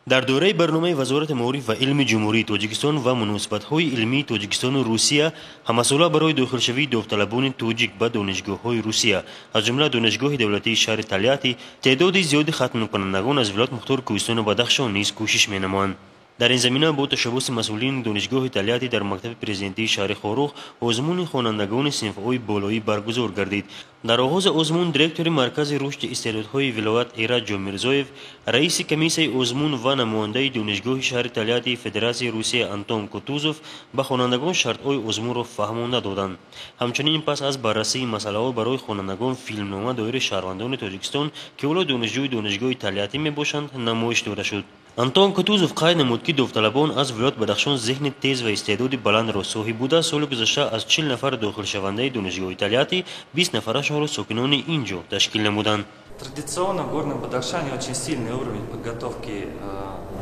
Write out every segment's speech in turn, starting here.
Дар доираи барномаи Вазорати маориф ва илми Ҷумҳурии Тоҷикистон ва муносибатҳои илмии Тоҷикистону Русия ҳамасола барои дохилшавии довталабони тоҷик ба донишгоҳҳои Русия, аз ҷумла Донишгоҳи давлатии шаҳри Тольятти, теъдоди зиёди хатмкунандагон аз вилоят мухтори Кӯҳистону Бадахшон низ кӯшиш менамоянд. Дар ин замина бо ташаббуси масъулини Донишгоҳи Тольятти дар мактаби президентии шаҳри Хоруғ озмуни хонандагони синфҳои болоӣ баргузор гардид. Дар оғози озмун директори Маркази рушди истеъдодҳои вилоят Эраҷ Ҷомирзоев, раиси комиссияи озмун ва намояндаи Донишгоҳи шаҳри Тольяттии Федератсияи Русия Антон Кутузов ба хонандагон шартҳои озмунро фаҳмонда доданд. Ҳамчунин пас аз баррасии масъалаҳо барои хонандагон филмнома доири шаҳрвандони Тоҷикистон, ки ҳоло донишҷӯи Донишгоҳи Тольятти мебошанд, намоиш дода шуд. Антон Кутузов қайд намуд, ки довталабон аз вилоят Бадахшон зеҳни тез ва истеъдоди баландро соҳиб буда, соли гузашта аз 40 нафар дохилшавандаи Донишгоҳи Тольятти 20 нафарашонро сокинони ин ҷо ташкил намуданд. Традиционно в Горном Бадахшане очень сильный уровень подготовки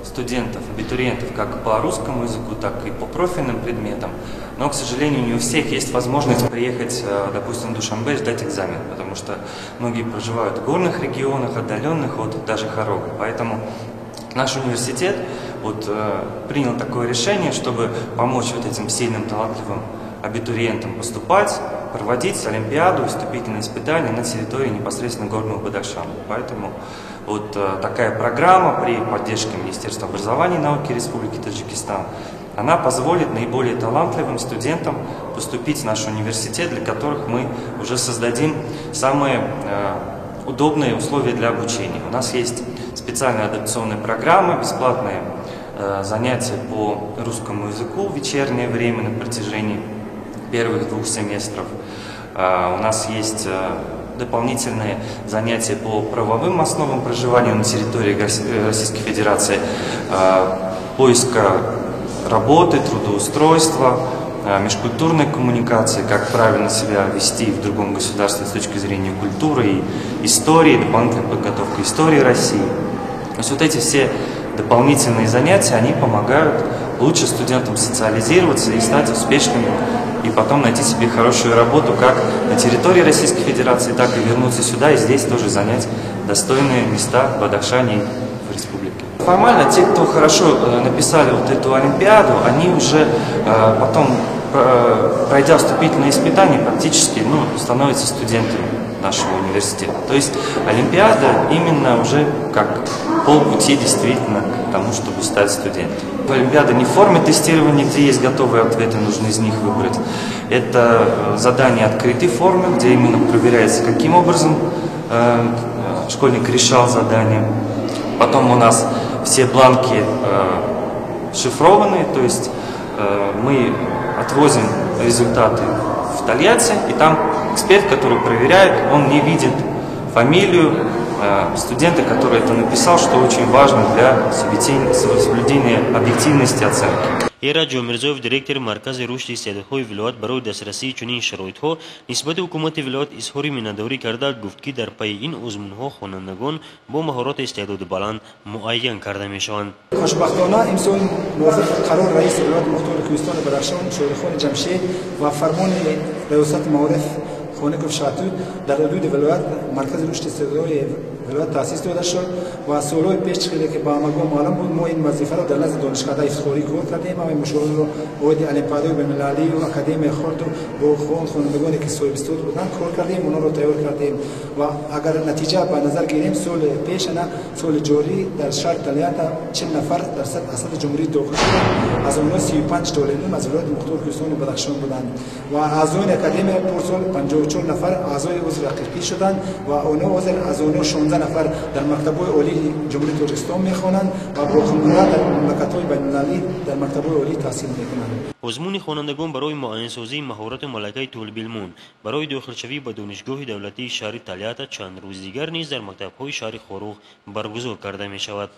студентов, абитуриентов как по русскому языку, так и по профильным предметам. Но, к сожалению, не у всех есть возможность приехать, допустим, в Душанбе и сдать экзамен, потому что многие проживают в горных регионах, отдаленных от даже Хорога. Поэтому наш университет вот принял такое решение, чтобы помочь вот этим сильным, талантливым абитуриентам поступать, проводить олимпиаду, вступительные испытания на территории непосредственно Горного Бадахшана. Поэтому вот такая программа при поддержке Министерства образования и науки Республики Таджикистан, она позволит наиболее талантливым студентам поступить в наш университет, для которых мы уже создадим самые удобные условия для обучения. У нас есть специальная адаптационная программа, бесплатные занятия по русскому языку в вечернее время на протяжении первых 2 семестров. У нас есть дополнительные занятия по правовым основам проживания на территории Российской Федерации, поиска работы, трудоустройства, межкультурной коммуникации, как правильно себя вести в другом государстве с точки зрения культуры и истории, дополнительная подготовка истории России. То есть вот эти все дополнительные занятия, они помогают лучше студентам социализироваться и стать успешными, и потом найти себе хорошую работу как на территории Российской Федерации, так и вернуться сюда и здесь тоже занять достойные места в Бадахшане и в республике. Формально те, кто хорошо написали вот эту олимпиаду, они уже потом, пройдя вступительные испытания, практически, ну, становятся студентами нашего университета. То есть олимпиада именно уже как полпути действительно к тому, чтобы стать студентом. Олимпиада не в форме тестирования, где есть готовые ответы, нужно из них выбрать. Это задание открытой формы, где именно проверяется, каким образом школьник решал задание. Потом у нас все бланки шифрованы, то есть мы отвозим результаты в Тольятти, и там эксперт, который проверяет, он не видит фамилию студента, который это написал, что очень важно для соблюдения объективности оценки. Эраҷ Ҷомирзоев, директори Маркази рушди истеъдодҳои вилоят, барои дастрасии чунин шароитҳо нисбати ҳукумати вилоят изҳори миннатдорӣ карда, гуфт, ки дар пайи ин озмунҳо хонандагон бо маҳорату истеъдоди баланд муайян карда мешаванд. Хушбахтона имсол мувофиқи қарори раиси вилояти мухтори Кӯҳистони Бадахшон Шорихон Ҷамшед ва фармони Риёсати маориф Хоников Шаҳтут дар ҳудуди вилоят Маркази рушди истеъдодҳои вилоят таъсис дода шуд ва солҳои пеш, хеле ки ба ҳамагон маълум буд, мо ин вазифаро дар назди донишкада ифтихорӣ кор кардем. Ҳамаи мушовирро оиди олимпиадаҳои байналмилалию академияи хурду бо хонандагоне ки соҳибистеъдод буданд кор кардем, онҳоро тайёр кардем ва агар натиҷа ба назар гирем, соли пеш ана соли ҷорӣ дар шаҳри Тольятти 40 нафар дар сатҳи ҷумҳурӣ дохил шуданд, аз онҳо 35 толибилм аз вилояти мухтори Кӯҳистони Бадахшон буданд ва аъзои академия пурсол 54 нафар аъзои узви ҳақиқӣ шуданд ва онҳо ҳозир аз онҳо 16 нафар дар мактабҳои олии Ҷумҳурии Тоҷикистон мехонанд ва боқимонда дар мамлакатҳои байналмилалӣ дар мактабҳои олӣ таҳсил мекунанд. Озмуни хонандагон барои муайянсозии маҳорату малакаи толибилмон барои дохилшавӣ ба Донишгоҳи давлатии шаҳри Тольятти чанд рӯзи дигар низ дар мактабҳои шаҳри Хоруғ баргузор карда мешавад.